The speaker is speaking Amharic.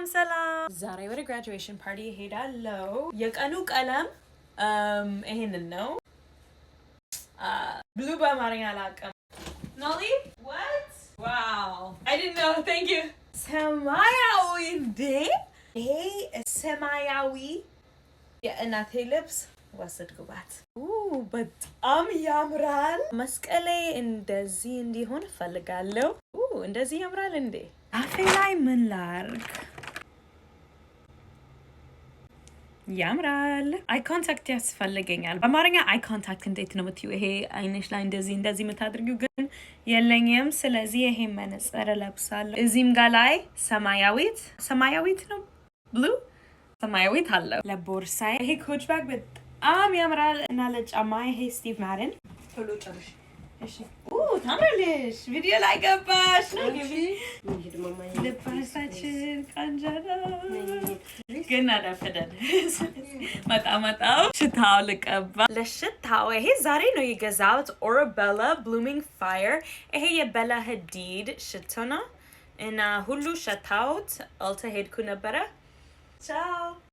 ሰላም ሰላም። ዛሬ ወደ graduation party እሄዳለሁ። የቀኑ ቀለም ይሄንን ነው። Blue በአማርኛ አላውቅም። ኖሊ what? Wow, I didn't know, thank you። ሰማያዊ እንዴ! ይሄ ሰማያዊ የእናቴ ልብስ ወሰድኩባት። በጣም ያምራል። መስቀሌ እንደዚህ እንዲሆን እፈልጋለሁ። እንደዚህ ያምራል እንዴ! አፌ ላይ ምን ላርግ? ያምራል። Eye contact ያስፈልገኛል። በአማርኛ eye contact እንዴት ነው የምትይው? ይሄ አይንሽ ላይ እንደዚህ እንደዚህ የምታደርጊው ግን የለኝም። ስለዚህ ይሄ መነጽር እለብሳለሁ። እዚህም ጋር ላይ ሰማያዊት፣ ሰማያዊት ነው፣ blue ሰማያዊት አለው። ለቦርሳዬ ይሄ Coach bag በጣም ያምራል እና ለጫማ ይሄ Steve Madden። ቶሎ ጨርሽ። እሺ፣ ታምራለሽ። ቪዲዮ ላይ ገባሽ። ልባሳችን ቆንጆ ነው፣ ግን አረፈደን። መጣ መጣው ሽታው ልቀባ። ለሽታው ይሄ ዛሬ ነው የገዛሁት። Orebella Blooming Fire። ይሄ የ Bella Hadid ሽቶ ነው እና ሁሉ ሸታውት Ulta ሄድኩ ነበረ። ቻው።